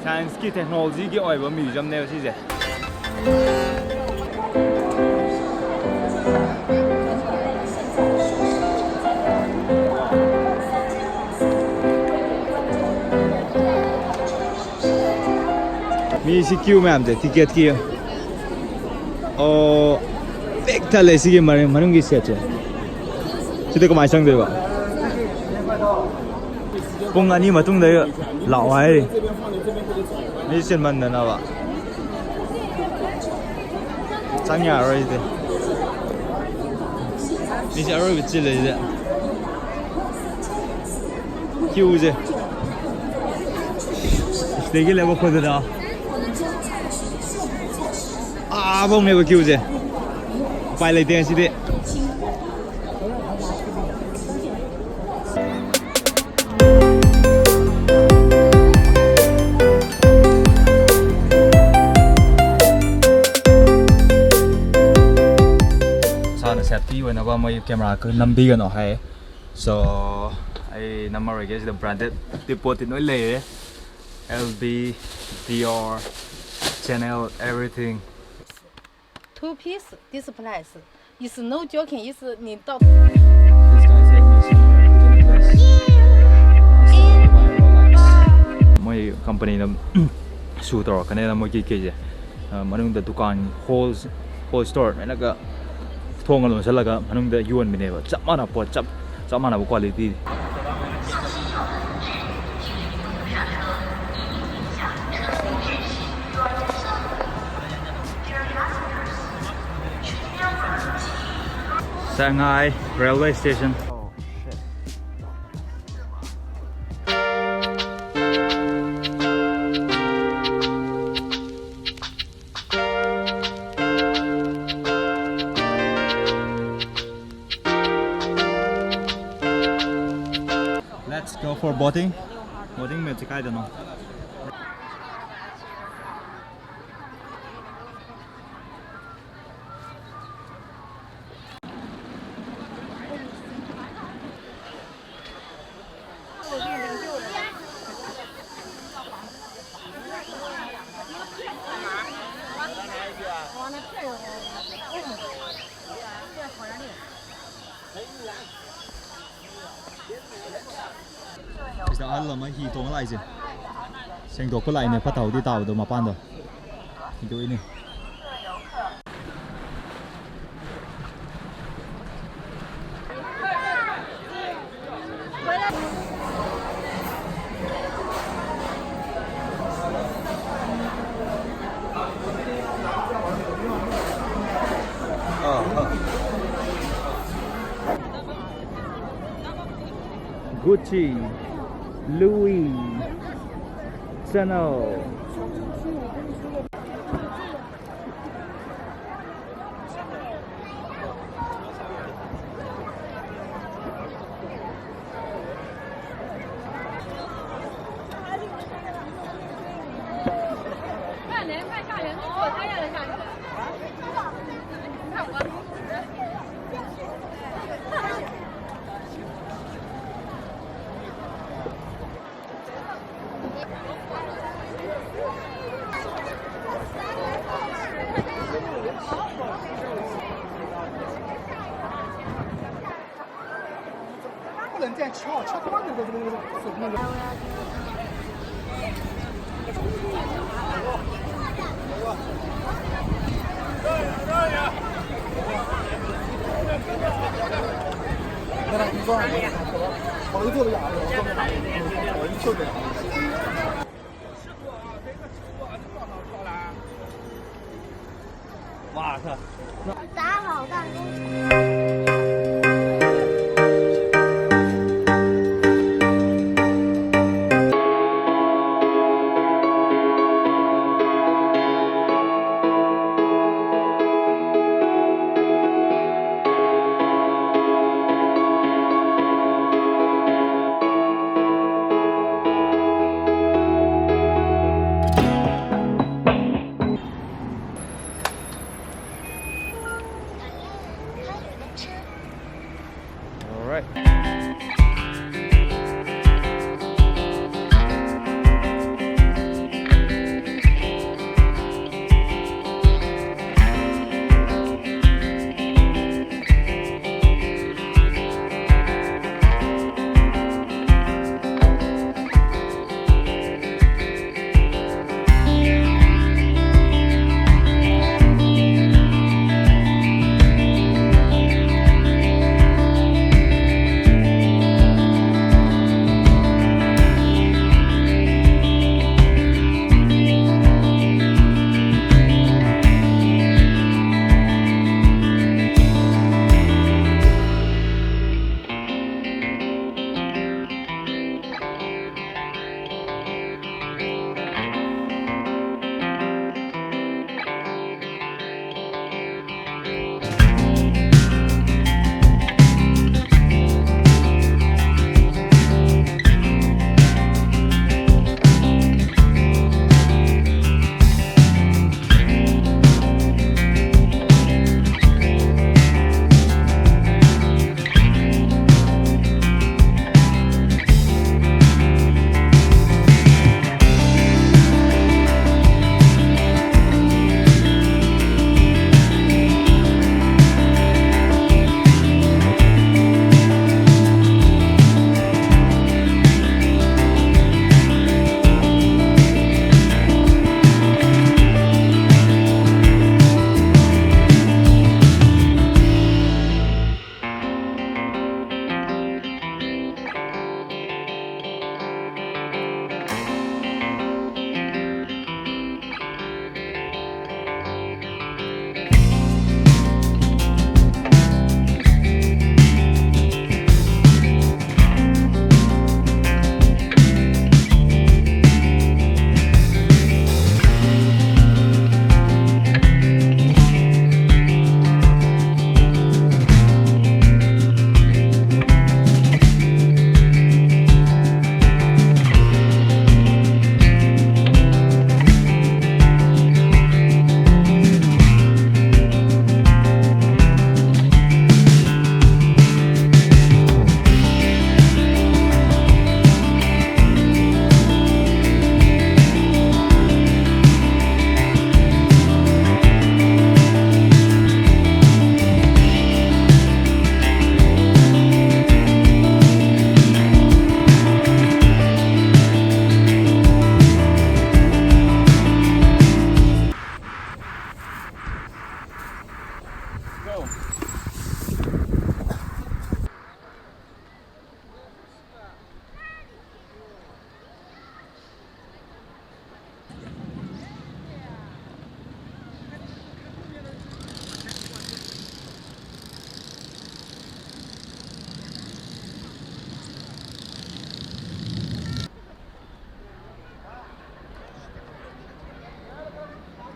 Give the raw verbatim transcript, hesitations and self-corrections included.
Science ꯀꯤ, technology ꯒꯤ ꯑꯣꯏꯕ museum ꯅꯦꯕ ꯁꯤꯁꯦ꯫ ꯃꯤꯁꯤ queue ꯃꯌꯥꯝꯁꯦ ticket ꯀꯤ꯫ ꯑꯣ, ꯄꯤꯛ ꯊꯜꯂꯦ ꯁꯤꯒꯤ ꯃꯅꯨꯡ-, ꯃꯅꯨꯡꯒꯤ ꯁꯦꯠꯁꯦ꯫ ꯁꯤꯗ ꯀꯃꯥꯏꯅ ꯆꯪꯗꯣꯏꯕ? ꯄꯨꯡ ꯑꯅꯤ ꯃꯇꯨꯡꯗ ꯂꯥꯛꯑꯣ ꯍꯥꯏꯔꯤ꯫ ꯃꯤ ꯆꯤꯟꯃꯟꯗꯅꯕ꯫ ꯆꯪ ꯌꯥꯔꯔꯣꯏ ꯁꯤꯗꯤ꯫ ꯃꯤꯁꯦ ꯑꯔꯣꯏꯕ ꯆꯤꯜꯂꯦ ꯁꯤꯗ꯫ Queue ꯁꯦ꯫ ꯁꯤꯗꯒꯤ ꯂꯦꯞꯄꯛꯄꯗꯨꯗ ꯑꯥꯕꯧꯅꯦꯕ queue ꯁꯦ꯫ ꯎꯄꯥꯏ ꯂꯩꯇꯦ ꯉꯁꯤꯗꯤ꯫ ꯏꯁꯥꯅ safety ꯑꯣꯏꯅꯕ ꯃꯣꯏ camera ꯈꯔ ꯅꯝꯕꯤꯒꯅꯣ ꯍꯥꯏ꯫ So, ꯑꯩ ꯅꯝꯃꯔꯣꯏꯒꯦ꯫ ꯁꯤꯗ branded ꯇꯤ ꯄꯣꯠꯇꯤ ꯂꯣꯏ ꯂꯩꯔꯦ꯫ L V, Dior, Chanel, everything. Two piece, this price. It's no joking, it's 你到 This guy saved me some Rolex. This is my Rolex. ꯃꯣꯏ company ꯅ ꯁꯨ ꯇꯧꯔꯛꯀꯅꯦꯅ ꯃꯣꯏꯒꯤ ꯀꯩꯁꯦ, ꯑ, ꯃꯅꯨꯡꯗ ꯗꯨꯀꯥꯟ whole, whole store ꯂꯣꯏꯅꯒ ꯊꯣꯡꯒ ꯂꯣꯟꯁꯤꯜꯂꯒ ꯃꯅꯨꯡꯗ ꯌꯣꯟꯕꯅꯦꯕ꯫ ꯆꯞ ꯃꯥꯟꯅꯕ ꯄꯣꯠ, ꯆꯞ, ꯆꯞ ꯃꯥꯟꯅꯕ quality꯫ Shanghai railway station. Let's go for boating. Boating ꯃꯦꯞꯁꯦ ꯀꯥꯏꯗꯅꯣ? ꯁꯤꯗ ꯑꯍꯜ ꯑꯃ ꯍꯤ ꯇꯣꯡꯉ ꯂꯥꯛꯏꯁꯦ꯫ ꯁꯦꯡꯗꯣꯛꯄ ꯂꯥꯛꯏꯅꯦ, ꯐꯠꯇ ꯍꯥꯎꯗꯤ ꯇꯥꯕꯗꯣ ꯃꯄꯥꯟꯗ ꯍꯤꯗꯣꯛꯏꯅꯦ꯫ Gucci, Louis, Chanel. 不能这样敲，敲断了这个这个手那个。那你坐上去，我都坐不了，我坐不了，我一受不了。哇塞！ 打好弹弓。